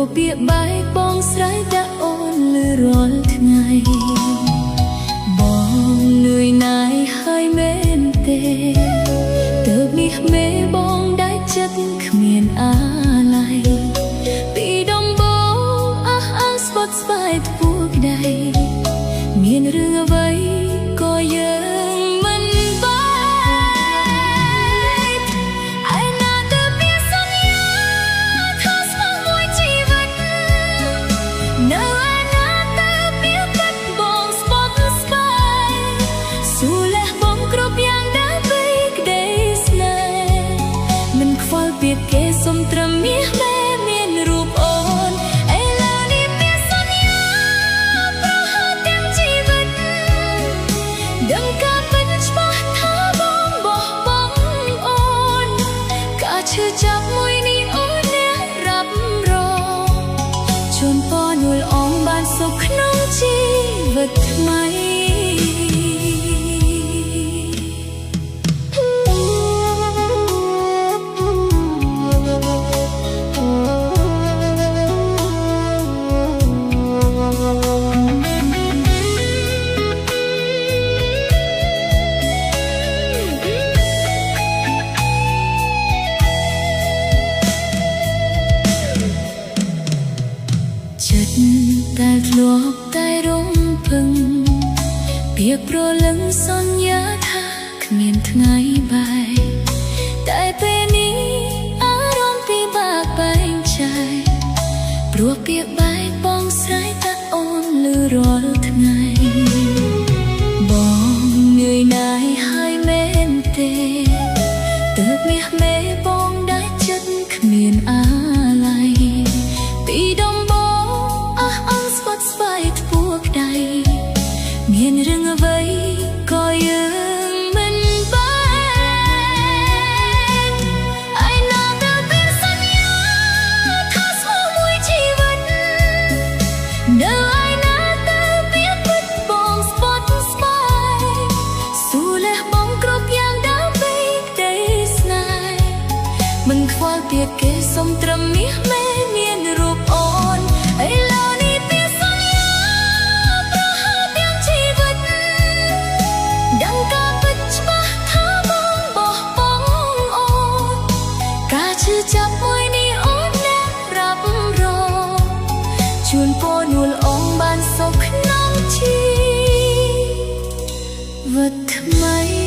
ោះពាក្យបែកបងស្រែកដាក់អូនលឺរាល់ថ្ងៃបងនឿយណាយហើយមែនទេទើបនេះមេបងដែលចិត្តគ្មានអាល័យពីដំបូងអះអាងស្បត់ស្បាយធ្ពួកដៃមានរឿងអ្វីក៏យើងមិនបែកឯណាទៅមានសន្យាថាស្មោះមួយជីវិតនៅឯណាទៅមានពិតបងស្បត់ស្បាយស៊ូលះបងគ្រប់យ៉ាងដើម្បីក្តីស្នេហ៍មិនខ្វល់ពីគេសុំត្រឹមមាសមេមានរូបអូនឥឡូវនេះមានសន្យាប្រហែលទាំងជីវិតដឹងការពិតច្បាស់ថាបងបោះបង់អូនការឈឺចាប់មួយនេះអូនអ្នករ៉ាប់រងជូនពរនួលអងបានសុខក្នុងជីវិតថ្មីចិត្តតែធ្លាប់តែរំពឹងពាក្យព្រលឹងសន្យាថាគ្មានថ្ងៃបែកតែពេលនេះអារម្មណ៍ពិបាកបែងចែកព្រោះពាក្យបែកបងស្រែកតាអូនលឺរាល់ថ្ងៃបងនឿយណាយហើយមែនទេទើបមាសមេបងដែលចិត្តគ្មានអាល័យពីដំបូងអះអាងស្បត់ស្បាយធ្ពួកដៃមានរឿងអ្វីក៏យើងមិនបែកឯណាទៅមានសន្យាថាស្មោះមួយជីវិតនៅឯណាទៅមានពិតបងស្បត់ស្បាយស៊ូលះបងគ្រប់យ៉ាងដើម្បីក្តីស្នេហ៍មិនខ្វល់ពីគេសុំត្រឹមមាសមេមានរូបអូនឥឡូវនេះមានសន្យាប្រហែលទាំងជីវិតដឹងការពិតច្បាស់ថាបងបោះបង់អូនការឈឺចាប់មួយនេះអូនអ្នករ៉ាប់រងជូនពរនួលអងបានសុខក្នុងជីវិតថ្មី។